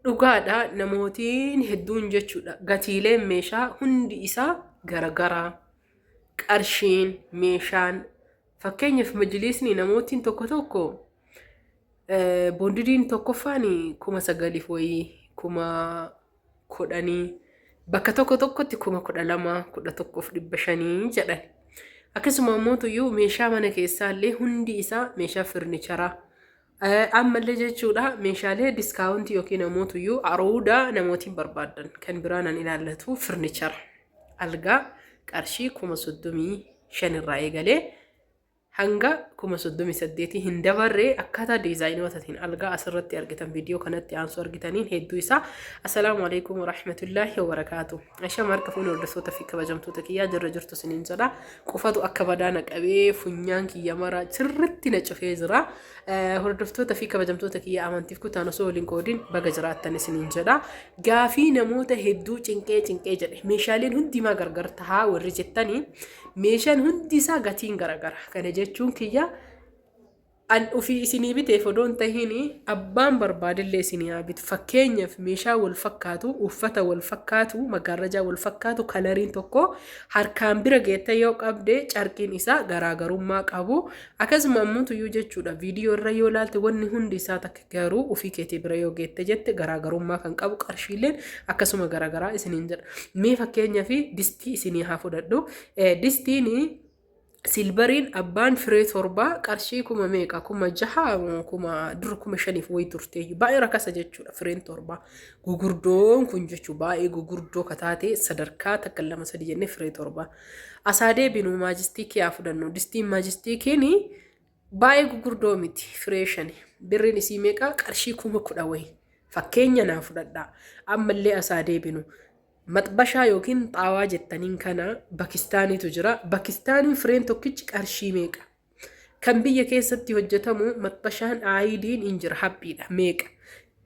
Dhugaadha namootiin hedduun jechuudha gatiileen meeshaa hundi isaa garagaraa qarshiin meeshaan fakkeenyaaf majliisni namootiin tokko tokko boondidiin tokkoffaan 9,000 wayii 10,000 bakka tokko tokkotti 12,000 11,500 jedhan. Akkasuma immoo tuyyuu meeshaa mana keessaallee hundi isaa meeshaa firnicharaa ammallee jechuudha meeshaalee diskaawuntii yookiin ammoo tuyyuu aruudaa namootiin barbaadan kan biraa nan ilaallatu firnichara algaa qarshii 35,000 irraa eegalee hanga 38,000 hin dabarre akkaataa diizaayinootaatiin algaa asirratti argitan viidiyoo kanatti aansuu argitaniin hedduu isaa. Assalaamu alaikum warahmatullaahi wabarakaatu. Ashama harka fuunee hordoftoota fi kabajamtoota kiyyaa jirra jirtu isiniin jedha. Qufatu akka badaa na qabee funyaan kiyya mara sirritti na cufee jira. Hordoftoota fi kabajamtoota kiyya amantiif kutaan osoo waliin qoodin baga jiraattan isiniin jedha. Gaafii namoota hedduu cinqee cinqee jedhe meeshaaleen hundimaa gargar tahaa warri jettanii meeshaan hundi isaa gatiin garagara. Kana jechuun kiyya an ofii isinii biteef odoo hin tahin abbaan barbaadellee isinii haa bitu. Fakkeenyaaf meeshaa wal fakkaatu, uffata wal fakkaatu, magaarrajaa wal fakkaatu kalariin tokko harkaan bira geettee yoo qabde carqiin isaa garaagarummaa qabu. Akkasuma ammoo tuyyuu jechuudha viidiyoo irra yoo ilaalte wanni hundi isaa takka garuu ofii keetii bira yoo geette jette garaagarummaa kan qabu qarshiileen akkasuma garaagaraa isiniin jedha. Mee fakkeenyaaf distii isinii haa fudhadhu. Distiin silbariin abbaan firee torbaa qarshii kuma meeqa 6,000 kuma dur 5,000 wayi turteeyyu baay'ee rakasa jechuudha fireen torbaa gugurdoon kun jechuu baay'ee gugurdoo kataate sadarkaa takka lama sadi jennee firee torbaa asaa deebinu maajistiikii haa fudhannu distiin maajistiikiin baay'ee gugurdoo miti firee shani birriin isii meeqa qarshii 10,000 wayi fakkeenya naa fudhadhaa ammallee asaa deebinu Maxbashaa yookiin xaawaa jettaniin kana Bakistaaniitu jira. Bakistaaniin fireen tokkichi qarshii meeqa? Kan biyya keessatti hojjetamu maxbashaan aayidiin hin jira haphiidha meeqa?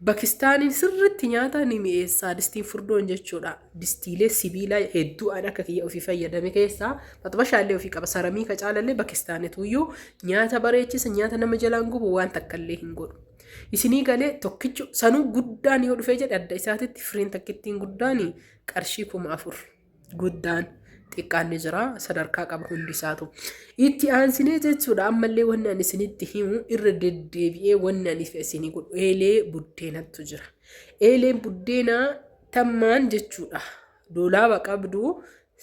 Bakistaaniin sirritti nyaata ni mi'eessaa distiin furdoon jechuudha. Distiilee sibiilaa hedduu an akka kiyya ofii fayyadame keessaa maxbashaallee ofii qaba. Saramiika caalallee Bakistaanituyyuu nyaata bareechisa nyaata nama jalaan gubu waan takkallee hin godhu. Isinii galee tokkichi sanuu guddaan yoo dhufee jedhe adda isaatitti firiin takkittiin guddaan qarshii 4,000 guddaan xiqqaan ni jira sadarkaa qaba hundi isaatu. Itti aansinee jechuudha ammallee wanni ani isinitti himu irra deddeebi'ee wanni ani isinii godhu eelee buddeenattu jira. Eeleen buddeenaa tammaan jechuudha. Doolaaba qabdu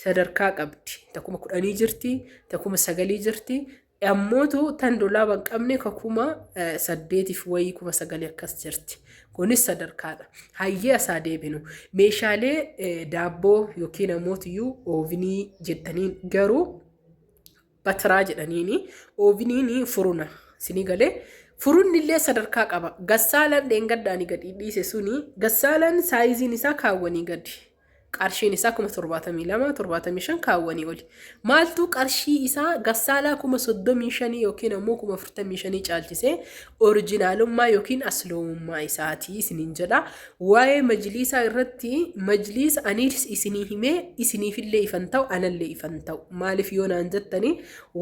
sadarkaa qabdi. Ta 10,000 jirti, ta 9,000 jirti, Ammootu tan dolaaba hin qabne ka 8,000 wayii 9,000 akkas jirti. Kunis sadarkaadha. Hayyee asaa deebinu. Meeshaalee daabboo yookiin ammootiyyuu oovinii jettaniin garuu batiraa jedhaniini ooviniin furuna sinii galee furunni illee sadarkaa qaba. Gassaalaan dheengaddaanii gadi dhiise suni gassaalaan saayiziin isaa kaawwanii gadi. Qarshiin isaa 72,000, 75 kaawwanii oli. Maaltu qarshii isaa gassaalaa 35,000 yookiin ammoo 45,000 caalchisee orijinaalummaa yookiin asloomummaa isaatii isiniin jedha. Waa'ee majliisaa irratti majliisa anis isinii himee isiniifillee ifan ta'u anallee ifan ta'u. Maaliif yoo naan jettanii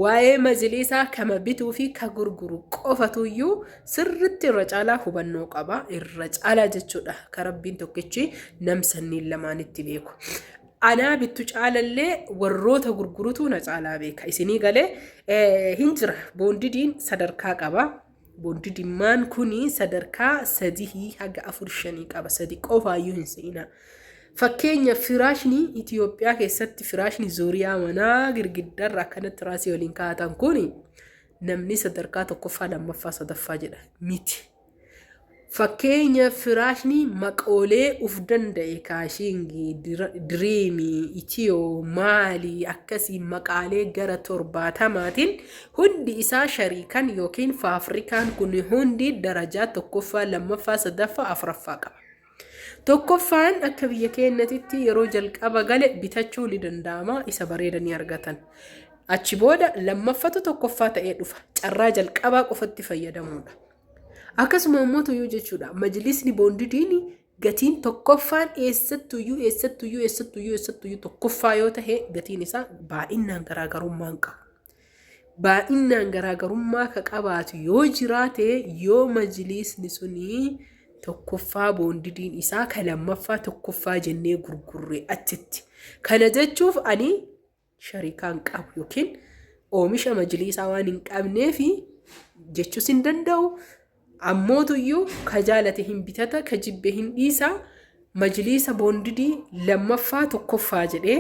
waa'ee majliisaa kama bituu fi ka gurguru qofatuyyuu sirritti irra caalaa hubannoo qaba. Irra caalaa jechuudha. Ka Rabbiin tokkichi nam sanniin lamaanitti beeku. Anaa bittu caalallee warroota gurgurutu na caalaa beeka. Isinii galee hin jira. Boondidiin sadarkaa qaba. Boondidimmaan kuni sadarkaa sadihii haga afur shanii qaba. Sadi qofaayyuu hin se'inaa. Fakkeenya firaashni Itoophiyaa keessatti firaashni zuuriyaa manaa girgiddarra akkanatti raasii waliin kaa'atan kuni namni sadarkaa tokkoffaa lammaffaa sadaffaa jedha miti. Fakkeenya firaashni maqoolee uf danda'e kaashiingi, diriimii, itiyoo, maalii akkasii maqaalee gara 70n hundi isaa shariikan yookiin faafrikaan kun hundi darajaa tokkoffaa, lammaffaa, sadaffaa, afuraffaa qaba. Tokkoffaan akka biyya keenyatitti yeroo jalqaba gale bitachuu ni danda'ama isa bareeda ni argatan. Achi booda lammaffatu tokkoffaa ta'ee dhufa. Carraa jalqabaa qofatti fayyadamuudha. Akkasuma immoo tuyyuu jechuudha. Majlisni boondidiin gatiin tokkoffaan eessattuyyuu eessattuyyuu eessattuyyuu eessattuyyuu tokkoffaa yoo tahe gatiin isaa baay'inaan garaagarummaa hin qabu. Baay'inaan garaagarummaa ka qabaatu yoo jiraate yoo majlisni suni Tokkoffaa boondidiin isaa ka lammaffaa tokkoffaa jennee gurgurre achitti. Kana jechuuf ani sharikaa hin qabu yookiin oomisha majliisaa waan hin qabneefi jechuus hin danda'u. Ammootuyyuu ka jaalate hin bitata, ka jibbe hin dhiisa. Majliisa boondidii lammaffaa tokkoffaa jedhee,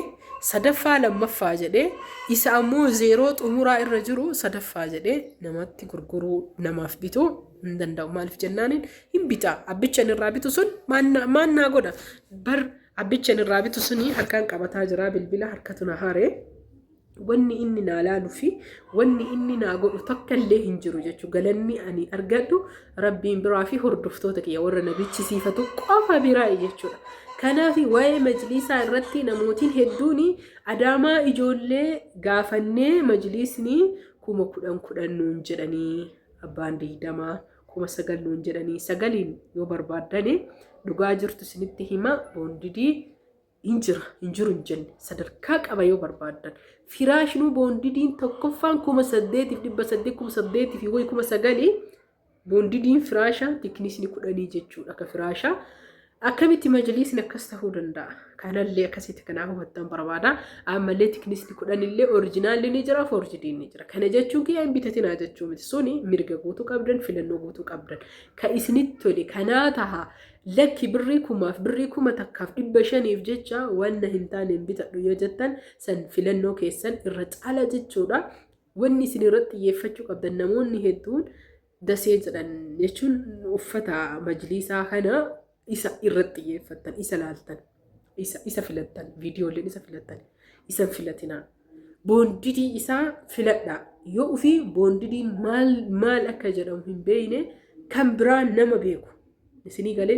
sadaffaa lammaffaa jedhee, isa ammoo zeeroo xumuraa irra jiru sadaffaa jedhee namatti gurguruu namaaf bituu hin danda'u. Maaliif jennaaniin hin bita. Abbicha inni irraa bitu sun maal naa godha? Bar abbicha inni irraa bitu suni harkaan qabataa jira bilbila harkatu na haare. Wanni inni naa laalu fi wanni inni naa godhu takka illee hin jiru jechuudha. Galanni ani argadhu Rabbiin biraa fi hordoftoota kiyya warra na bichisiifatu qofa biraa jechuudha. Kanaaf waa'ee majliisaa irratti namootiin hedduun Adaamaa ijoollee gaafannee majliisni 10,000 10,000 nuun jedhanii abbaan 20 9,000 nuun jedhanii sagaliin yoo barbaaddane dhugaa jirtu isinitti hima boondidii hin jira hin jiru hin jenne sadarkaa qaba yoo barbaaddan firaashinuu boondidiin tokkoffaan 8,800 8,000 fi wayi 9,000 boondidiin firaasha tiknisni 10 jechuudha akka firaasha akkamitti majliisni akkas ta'uu danda'a kanallee akkasitti kanaaf hubattan barbaada ammallee tiknisni 10 illee orijinaalli ni jira foorjidiin ni jira kana jechuun kiyya hin bitatinaa jechuu miti suni mirga guutuu qabdan filannoo guutuu qabdan ka isinitti tole kanaa taha Lakki birrii kumaaf birrii 1500f jecha wanna hin taane hin bitadhu yoo jettan san filannoo keessan irra caala jechuudha. Wanni isin irratti xiyyeeffachuu qabdan namoonni hedduun dasee jedhan jechuun uffata majliisaa kana isa irratti xiyyeeffattan isa laaltan isa filattan viidiyooleen isa filattan isa hin filatinaa. Boondidii isaa filadhaa. Yoo ofii boondidiin maal maal akka jedhamu hin beekne kan biraa nama beeku. Isinii galee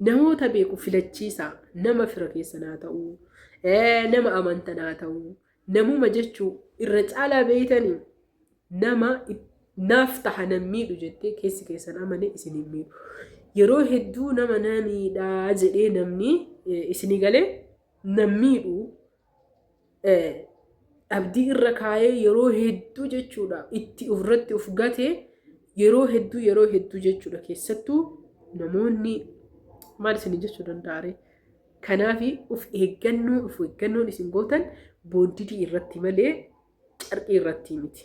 namoota beeku filachiisaa. Nama fira keessan haa ta'uu, nama amantan haa ta'uu, namuma jechuu irra caalaa beeytanii nama naaf taha nan miidhu jettee keessi keessan amane isin hin miidhu. Yeroo hedduu nama na miidhaa jedhee namni isinii galee nan miidhu abdii irra kaayee yeroo hedduu jechuudha itti ofirratti of gate yeroo hedduu yeroo hedduu jechuudha keessattuu namoonni maal isin jechuu danda'are kanaaf of eeggannoo of eeggannoon isin gootan boondidii irratti malee carqii irratti miti.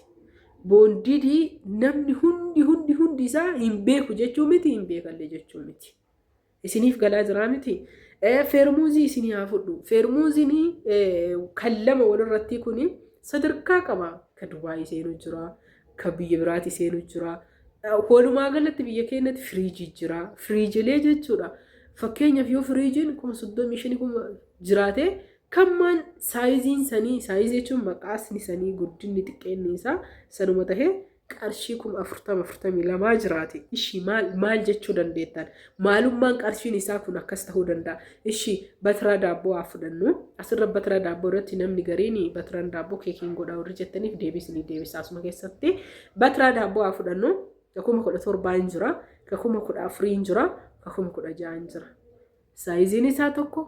Boondidii namni hundi hundi hundi isaa hin beeku jechuu miti hin beekallee jechuu miti. Isiniif galaa jiraa miti. Feermuuzii isinii haa fudhu. Feermuuziin kan lama walirratti kun sadarkaa qaba. Ka Dubaayii seenu jira. Ka biyya biraati seenu jira. Walumaa galatti biyya keenyatti firiijii jira. Firiijilee jechuudha. Fakkeenyaaf yoo firiijiin 35,000 kuma jiraate kan maan saayiziin sanii saayizii jechuun maqaasni sanii guddinni xiqqeenni isaa sanuma tahee qarshii 40,000 42 jiraate ishii maal maal jechuu dandeettan maalummaan qarshiin isaa kun akkas ta'uu danda'a ishii batiraa daabboo haa fudhannu asirra batiraa daabboo irratti namni gariin batiraan daabboo keekiin godha warri jettaniif deebii isinii deebisa asuma keessatti batiraa daabboo haa fudhannu ka 17,000 hin jira ka 14,000 hin jira ka 16,000 hin jira Saayiziin isaa tokko,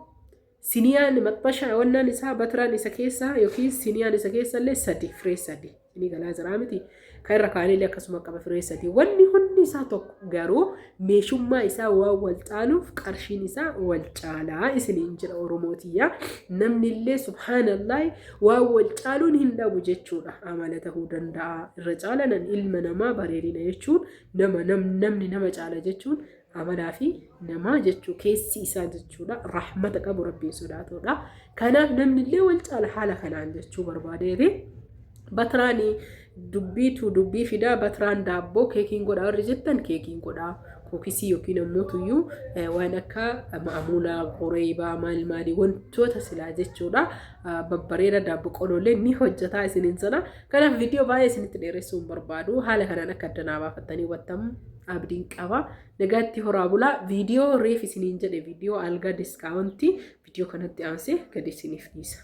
siniyaan maxxashaa wannaan isaa batiraan isa keessaa yookiin siniyaan isa keessa illee sadi firee sadi. Inni galaa jiraa miti. Kan irra kaanee illee akkasuma qaba firee sadi. Wanni hundi isaa tokko garuu meeshummaa isaa waan wal caaluuf qarshiin isaa wal caalaa isiniin jedha Oromootiyyaa. Namni illee subhaanallahi waan wal caaluun hin dhabu jechuudha. Amala ta'uu danda'a. Irra caalanan ilma namaa bareedina jechuun nama namni nama caala jechuun amalaa fi namaa jechuu keessi isaa jechuudha rahmata qabu rabbiin sodaatuudha kanaaf namni illee wal caala haala kanaan jechuu barbaadeeti batiraan dubbiitu dubbii fidaa batiraan daabboo keekiin godhaa warri jettan keekiin godhaa kookisii yookiin ammoo tuyyuu waan akka ma'amuulaa qoreebaa maal maalii wantoota silaa jechuudha babbareeda daabboo qoloolee ni hojjetaa isiniin sana kanaaf viidiyoo baay'ee isinitti dheeressuu hin barbaadu haala kanaan akka addanaa baafattanii hubattamu abdiin qaba. Nagaatti horaa bulaa viidiyoo reef isiniin jedhe viidiyoo algaa diskaawuntii viidiyoo kanatti aansee gadi isiniif dhiisa.